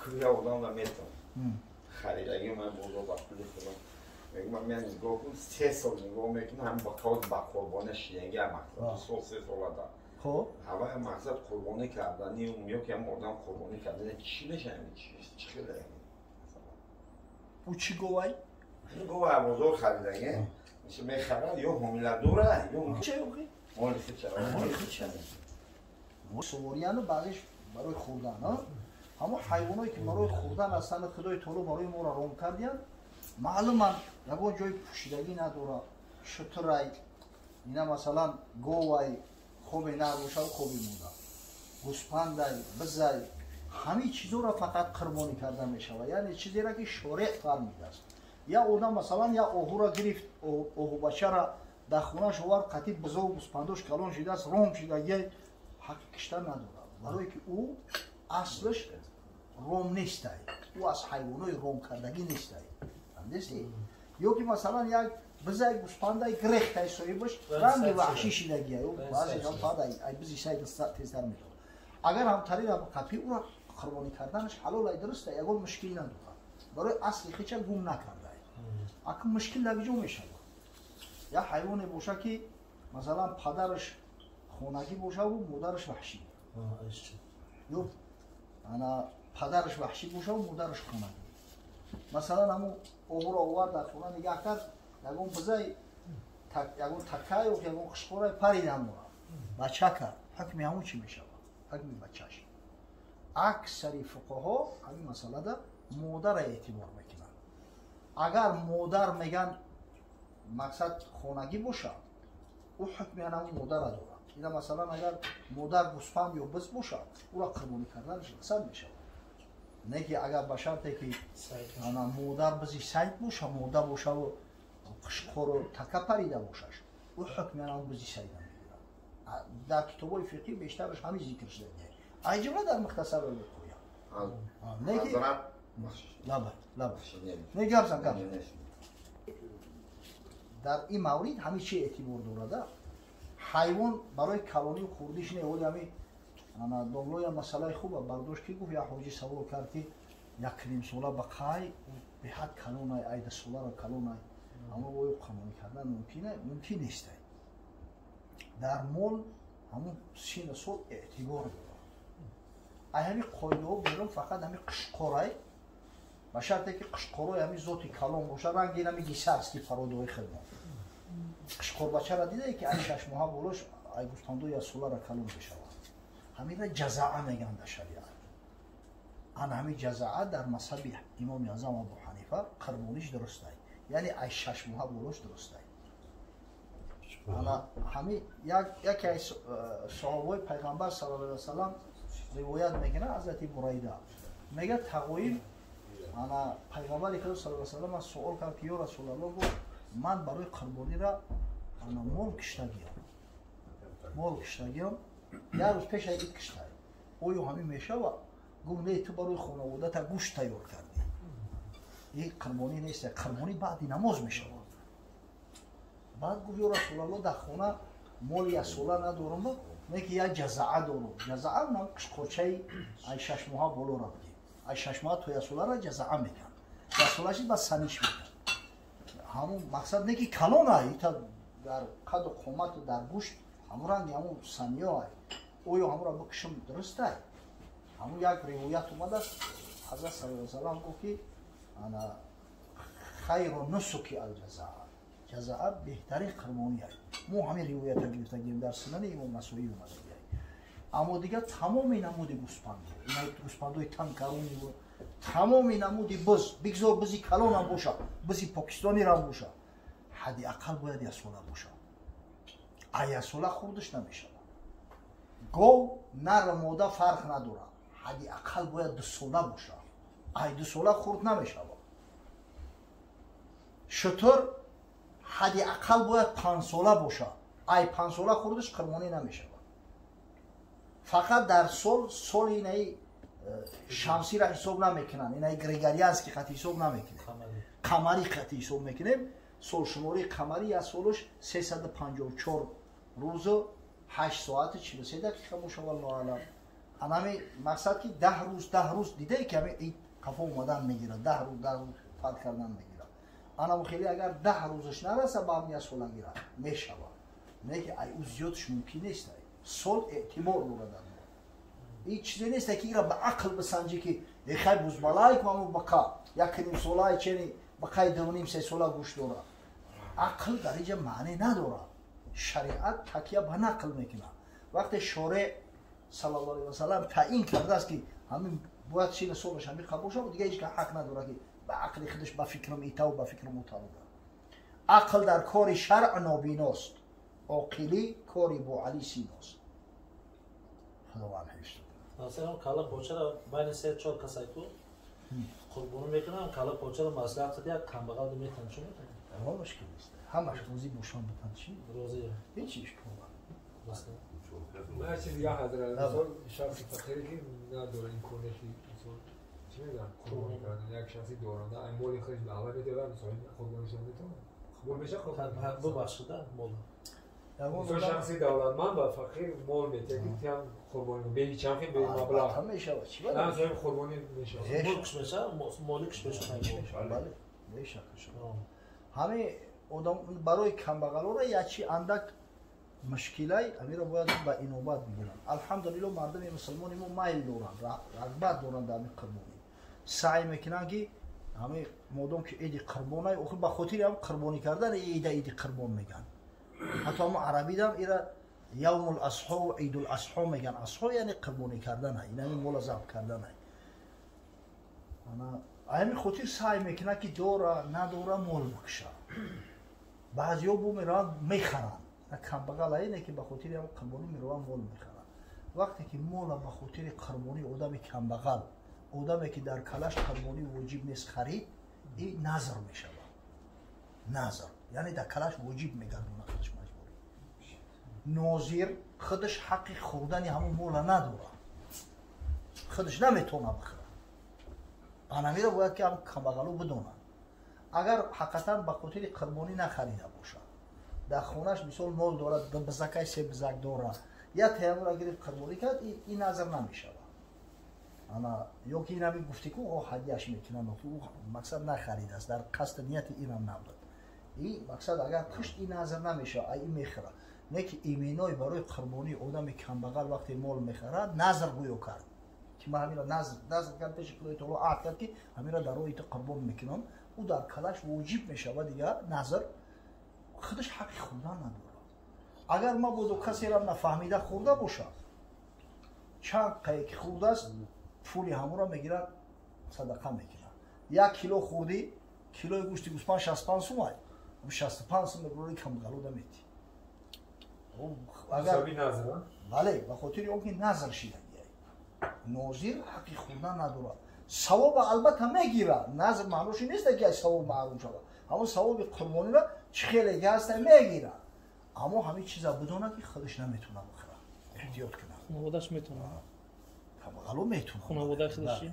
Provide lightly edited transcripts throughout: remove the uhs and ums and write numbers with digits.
Кӯя одам да метам. Харидаги ман бозор ба пули худам. Мегӯям, ман нигоҳ кун, 3 сол нигоҳ мекунам, ҳам ба қавл ба қурбона шидаги мақсад 2 сол, 3 сола да. Хоб. Ҳавая мақсад қурбонӣ кардани ё ки ҳам одам қурбонӣ кардани чӣ мешавад, чӣ хеле? Ӯ чӣ говай? Гова бозор харидаги мехарад, ё ҳомиладора, ё чӣ охи? Моли хича. Моли хича. Суворияну баъзеш барои хӯрдан. Ҳамон ҳайвоное, ки барои хӯрдан ҳастанд, Худои таоло барои моро ром кардиянд, маълуман ягон ҷои пӯшидагӣ надорад. Шутурай ина, масалан, говай, хоби нар бошад, хоби мода, гӯспандай, бизай, ҳамин чизоро фақат қурбонӣ карда мешавад, яъне чизеро, ки шореъ фармидааст. Як одам, масалан, як оҳура гирифт, оҳубачара дар хонааш овард, қатъи бизову гӯспандош калон шидааст, ром шидагия, ҳаққи киштан надорад, барое ки ӯ аслаш ром нестай, ӯ аз ҳайвонои ромкардагӣ нестай. Фаҳмидести? Ё ки, масалан, як бизай, гӯспандай грехтай, соҳибаш ранги ваҳшӣ шидагия, баъзе фақат ай бизи сайд тезтар медорад. Агар ҳамтарира қапи, ӯра қурбонӣ карданаш ҳалолай, дуруста, ягон мушкил надорад, барои асли хича гум накардай. Акн мушкил дар ҷо мешавад? Як ҳайвоне боша, ки, масалан, падараш хонагӣ бошаву модараш ваҳшӣ, ё ана падараш ваҳшӣ бошаву модараш хонагӣ. Масалан, ҳамун оҳуро овард, дар хона нигаҳ кард, ягон бизай, ягон такаю ягон қишқорай парид, ҳамора бача кард. Ҳукми ҳамун чӣ мешавад? Ҳукми бачаш? Аксари фуқаҳо ҳамин масъалада модара эътибор мекунанд. Агар модар, меган, мақсад хонагӣ бошад, ӯ ҳукми ҳамун модара дорад. Ина, масалан, агар модар гӯспанд ё биз бошад, ӯра қурбонӣ карданаш рухсат мешавад, не ки агар ба шарте ки ана модар бизи сайд боша, мода бошаву қишқору така парида бошаш, ӯ ҳукми ҳамун бизи сайда мегирад. Дар китобҳои фиқҳӣ бештараш ҳамин зикр шуда, ай ҷумла дар Мухтасар Виқоя. Не ки лаба лаба не, гап зан, гап. Дар ин маврид ҳамин чи эътибор дорада? Ҳайвон барои калонию хурдиш не. Оли ҳами ана домлоя масъалаи хуба бардошт, ки гуфт, як ҳоҷӣ савол кард, ки 1,5 сола ба қай беҳад калонай, ай 2 соларо калонай, аммо оё қурбонӣ кардан мумкин? Мумкин нестай. Дар мол ҳамун сину сол эътибор дорад. Ай ҳамин қоидаҳо берун фақат ҳамин қишқорай, ба шарте ки қишқорои ҳамин зоти калон боша, ранги ҳами гисарский породаҳои хидмат. Қишқорбачара дидае, ки ай 6 моҳа болош ай гӯспандои 1 солара калон мешавад. Ҳаминра ҷазаа мегӯянд дар шариат. Ана ҳамин ҷазаа дар мазҳаби Имоми Аъзам Абу Ҳанифа қурбониш дурустай, яъне ай 6 моҳа болош дурустай. Ана ҳамин яке аз саҳобаҳои Пайғамбар саллаллоҳу алайҳи васалам ривоят мекунад, ҳазрати Бурайда мегӯяд: тағоим ана Пайғамбари Худо саллаллоҳу алайҳи васалам суол кард, ки: «Ё Расулаллоҳ, — гуфт, — ман барои қурбонира ана мол киштагиям, мол киштагиям, як рӯз пеш ид киштай, оё ҳамин мешавад?» Гуфт: «Не, ту барои хонаводата гӯшт тайёр кардӣ, ин қурбонӣ нест, қурбонӣ баъди намоз мешавад». Баъд гуфт: «Ё Расулалло, дар хона моли 1 сола надорам, не ки як ҷазаа дорам». Ҷазаа нам қишқочаи ай 6 моҳа болора будем, ай 6 моҳа то 1 солара ҷазаа мекард, 1 сола шид, ба саниш мекард. Ҳамун мақсад не ки калон ай, ита дар қаду қомату дар гӯшт ҳамун ранги ҳамун саниё ай, оё ҳамура бикушам, дурустай? Ҳамун як ривоят омадааст, Ҳазрат саллаллоҳу алайҳи васаллам гуфт, ки ана хайру нусуки алҷазаа, ҷазаа беҳтарин қурбонӣ ай. Мо ҳамин ривоята гирифтагием, дар Сунани Имом Насоӣ омадагиай. Аммо дигар тамоми намуди гӯспандо, ина гӯспандои танкаруни, тамоми намуди биз, бигзор бизи калонам боша, бизи покистонирам боша, ҳадди ақал бояд 1 сола боша, а 1 сола хурдаш намешавад. Гов, нар, мода фарқ надорад, ҳадди ақал бояд 2 сола боша, ай 2 сола хурд намешавад. Шутур ҳадди ақал бояд 5 сола боша, ай 5 сола хурдаш қурбонӣ намешавад. Фақат дар сол, соли инаи шамсиро ҳисоб намекунанд, инаи григорианский хат ҳисоб намекунем, қамарӣ хати ҳисоб мекунем. Солшумории қамарӣ як солаш 354 рӯзу 8 соату 43 дақиқа боша, валлоҳу аълам. Анами мақсад ки 10 рӯз 10 рӯз дидае ки ҳами ид қафо омадан мегирад, 10 рӯз 10 рӯз фарқ кардан мегирад. Анаму хеле агар 10 рӯзаш нараса ба ҳам як сола гирад мешавад. Не ки ай ӯ зиёдш мумкин нест. Сол эътибор дорад дар мо. Ин чизе нест ки ира ба ақл бисанҷӣ ки эхай бузбалай ку ҳаму бақа як ним солаи чени бақаи 2.5-3 сола гӯш дорад. Ақл дар инҷа маъне надорад. Шариат такя ба нақл мекунад. Вақте шореъ саллаллоҳу алайҳи васаллам таъин кардааст ки ҳамин бояд сину солаш ҳамин қабул шавад, дигар ҳеҷ кас ҳақ надорад ки ба ақли худаш ба фикрам итаву ба фикрам утаву. Ақл дар кори шаръ нобиност, оқилӣ кори бо Али Синост. Худованд ҳифз кунад. Масалан, кала почара байни 3-4 касай ку қурбонӣ мекунам, кала почара маслиҳат қад як камбағал метан чӣ метан? Ҳама мушкил нест. Ҳамаш розӣ бошан бутан чӣ? Розӣ. Ҳеҷ ишкол надорад. Ман чиз дигар ҳазрат, мисол шахси фақире ки надора имконияти мисол чӣ мегӯянд қурбонӣ кардан, як шахси доранда ай моли худаш ба ҳава медиҳад, мисол қурбонишон метавонад қабул мешавад? Бубахшида мол. Мисол шахси давлатманд ба фақир мол метиҳад ки тиам қурбонӣ беҳичамхи бемаблағ мешавад. Чӣ соҳиби қурбонӣ мешавад? Мулкш мешавад, моликш мешавад. Бале, бешак. Ҳамин одам барои камбағалоро як чи андак мушкилай амиро бояд ба инобат бигиранд. Алҳамдулилло мардуми мусулмони мо майл доранд, рағбат доранд дар ҳамин қурбонӣ. Саъй мекунанд ки ҳамин модом ки иди қурбонай, охир ба хотири ҳам қурбонӣ кардан ида иди қурбон мегӯянд. Ҳатто ҳамон арабидам ира явмул асҳо ва идул асҳо мегӯянд. Асҳо яъне қурбонӣ кардан, ин ҳамин мола забҳ кардан. Ана ҳамин хотир саъй мекунад ки дора надора мол бикша. Баъзеҳо бу мераванд мехаранд. Камбағал ине ки ба хотири ҳам қурбонӣ мераванд мол мехаранд. Вақте ки мола ба хотири қурбонӣ одами камбағал, одаме ки дар калаш қурбонӣ воҷиб нест харид, ин назр мешавад. Назр яъне дар калаш воҷиб мегардонад худаш маҷбурӣ. Нозир худаш ҳаққи хӯрдани ҳамон мола надорад, худаш наметавонад бихӯрад. Анамиро бояд ки ҳам камбағалу бидонанд. Агар ҳақиқатан ба хотири қурбонӣ нахарида бошад, дар хонаш мисол мол дорад, бизакай се бизак дорад, як таямура гирифт қурбонӣ кард, ин назр намешавад. Ана ё ки ин ҳамин гуфти ку о ҳадияш мекунанд, ӯ мақсад нахаридааст, дар қасди нияти инам набуд. Ин мақсад агар кушт, ин назр намешавад, ай ин мехӯрад. Не ки именой барои қурбонии одами камбағал вақте мол мехарад, назр гӯё кард ки ман ҳаминро назр кард пеши Худои таоло аҳд кард ки ҳаминро дар роҳи ту қурбон мекунам, ӯ дар калаш воҷиб мешавад. Дигар назр худаш ҳаққи хӯрдан надорад. Агар мабодо касерам нафаҳмида хӯрда бошад, чанд қае ки хӯрдааст, пули ҳамонро мегирад, садақа мекунад. Як кило хӯрдӣ, килои гӯшти гӯспанд 65 сум ай, 65 сум мебурори камбағалода метӣ. Агар бале, ба хотири он ки назр шидагиай. Нозир ҳаққи хӯрдан надорад. Савоба албатта мегирад. Назр маънош ин нест ки аз савоб маҳрум шавад. Ҳамон савоби қурбониро чӣ хеле ки ҳаста мегирад. Аммо ҳамин чиза бидонад ки худаш наметавонад бихӯрад. Эҳтиёт кунад. Хонаводааш метавонад. Камбағало метавонад. Хонаводаи худаш чӣ?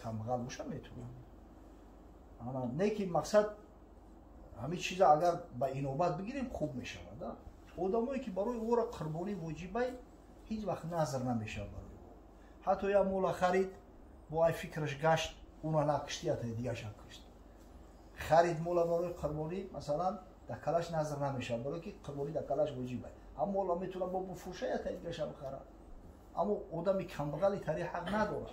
Камбағал боша метавонад. Ана не ки мақсад ҳамин чиза агар ба инобат бигирем хуб мешавад. Одамое ки барои ӯро қурбонӣ воҷибай, ҳеҷ вақт назр намешавад барои ӯ. Ҳатто як мола харид, бо ай фикраш гашт, уна накушти, ята дигаша кушт. Харид мола барои қурбонӣ, масалан, дар калаш назр намешавад, барои ки қурбонӣ дар калаш воҷиб аст. Аммо мола метавонад бо буфурӯша, ята дигаша бихарад. Аммо одами камбағали тари ҳақ надорад.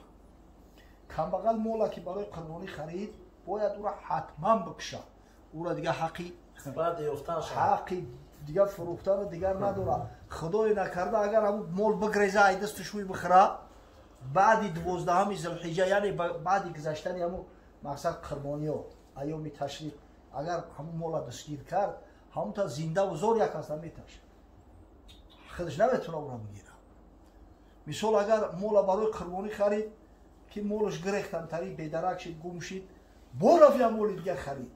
Камбағал мола ки барои қурбонӣ харид, бояд ӯро ҳатман бикушад. Ӯро дигар ҳаққи дигар фурӯхтану дигар надорад. Худое накарда агар ҳамун мол бигреза, ай дасту шӯй бихӯра, баъди 12 зулҳиҷа, яъне баъди гузаштани ҳамун мақсад қурбониё, айёми ташриқ, агар ҳамун мола дастгир кард, ҳамун та зиндаву зор як аста меташад. Худаш наметавонад ӯро бигирад. Мисол агар мола барои қурбонӣ харид, ки молаш гирехтан тари бедарак шид, гум шид, бо рафт як моли дигар харид.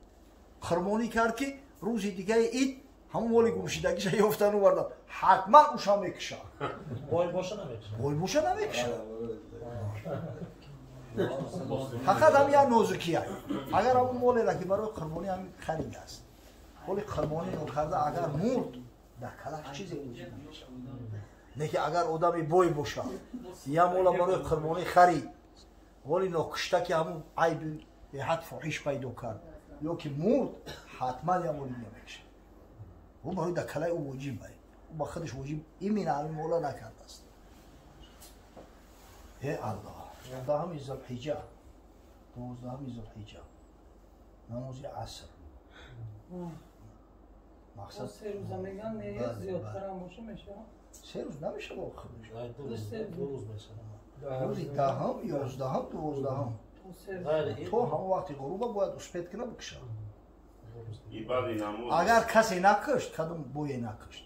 Қурбонӣ кард ки рӯзи дигаи ид ҳамон моли гумшидагиша ёфтан овардан, ҳатман уша мекушад. Бой боша намекушад. Бой боша намекушад. Фақат ҳам як нозукия. Агар ҳамон молеро ки барои қурбонӣ ҳамин харидааст, моли қурбонӣ нокарда агар мурд, дар калаш чизе воҷиб намешавад. Неки агар одами бой боша, я мола барои қурбонӣ харид, воли нокушта ки ҳамун айби беҳад фоҳиш пайдо кард ё ки мурд, ҳатман я моли мекушад. Ӯ барои дар калаи ӯ воҷиб ай. Ӯ ба худаш воҷиб именно ҳамин мола накардааст. Э Аллоҳ. 10 Зулҳиҷа, 12 Зулҳиҷа, намози аср. Мақсад се рӯза меган, не зиёдтарам боша мешавад? Се рӯз намешавад охираш. Ду рӯз мешавад. Рӯзи 10-м, 11-м, 12-м. То ҳамон вақти ғуруба бояд успеть кунад бикушад. Агар касе накушт, кадом бое накушт,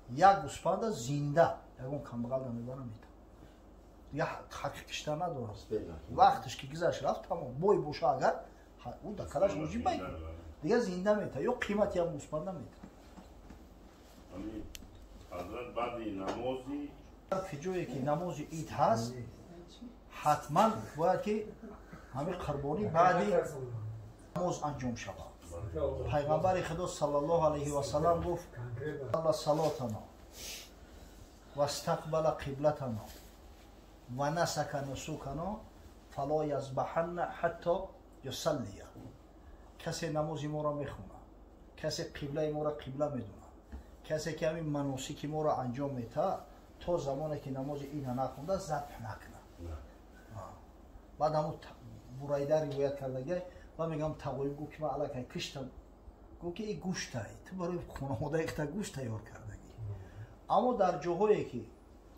як гӯспанда зинда ягон камбағал намебара метавонад. Дигар ҳаққи кишта надорад. Вақташ ки гузашт рафт, тамом. Бой боша агар, ӯ дар калаш воҷиб бай. Дигар зинда метавад ё қимати як гӯспанда метавад. Ҷое ки намози ид ҳаст, ҳатман бояд ки ҳамин қурбонӣ баъди намоз анҷом шавад. Пайғамбари Худо саллаллоҳу алайҳи васаллам гуфт: салотано вастақбала қиблатано ва насака нусукано фало язбаҳанна ҳатто юсаллия. Касе намози моро мехонад, касе қиблаи моро қибла медонад, касе ки ҳамин маносики моро анҷом метаҳад, то замоне ки намози ида нахонда забҳ накунад. Баъд ҳамун Бурайда ривоят кардагиай ва мегам тағоиб гуфт ки ман аллакай киштам. Гуфт ки и гӯштай, ту барои хонаводаи худта гӯшт тайёр кардагӣ. Аммо дар ҷоҳое ки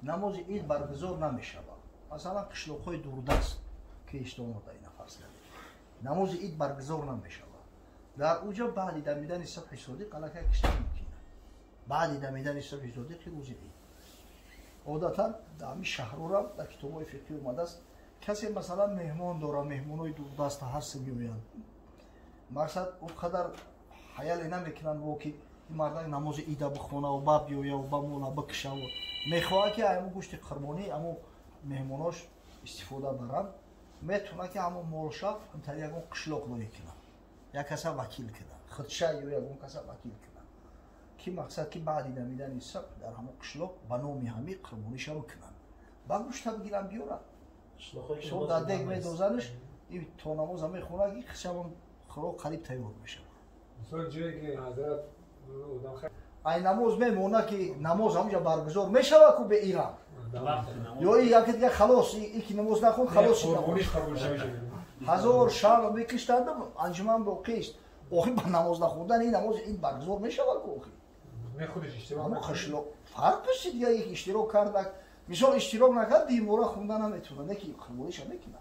намози ид баргузор намешавад, масалан қишлоқҳои дурдаст ки иштомода ина фарз кардем, намози ид баргузор намешавад, дар уҷо баъди дамидани субҳи содиқ аллакай киштан мумкин аст. Баъди дамидани субҳи содиқи рӯзи ид. Одатан дар ҳамин шаҳрора дар китобҳои фиқҳӣ омадааст, касе масалан меҳмон дора, меҳмонои дурдаста ҳаст меоянд, мақсад он қадар ҳаяле намекунанд во ки ин мардак намози ида бихонаву ба биёяву ба мола бикушаву мехоҳад ки ҳамун гӯшти қурбонӣ ҳамун меҳмонош истифода баранд, метавонад ки ҳамун молша тари ягон қишлоқ рӯй кунад, як каса вакил кунад, худша ё ягон каса вакил кунад, ки мақсад ки баъди дамидани субҳ дар ҳамон қишлоқ ба номи ҳамин қурбониша бикунанд, ба гӯшта бигиранд биёранд. Со дар дег медозанш, и то намоза мехонад, ки хишамон хӯрок қариб тайёр мешавад. Ай намоз мемонад ки намоз ҳамҷа баргузор мешавад ку бе ирам. Ё и яке дига халос, и ки намоз нахонд халос. Ҳазор шаъ мекиштанд, анҷуман боқист. Охи ба намоз нахондан ин намози ид баргузор мешавад ку охи. Ҳамон қишлоқ фарқш дига иштирок кардак. Мисол иштирок накард, димора хонда наметавонад, не ки қурбониша мекунад.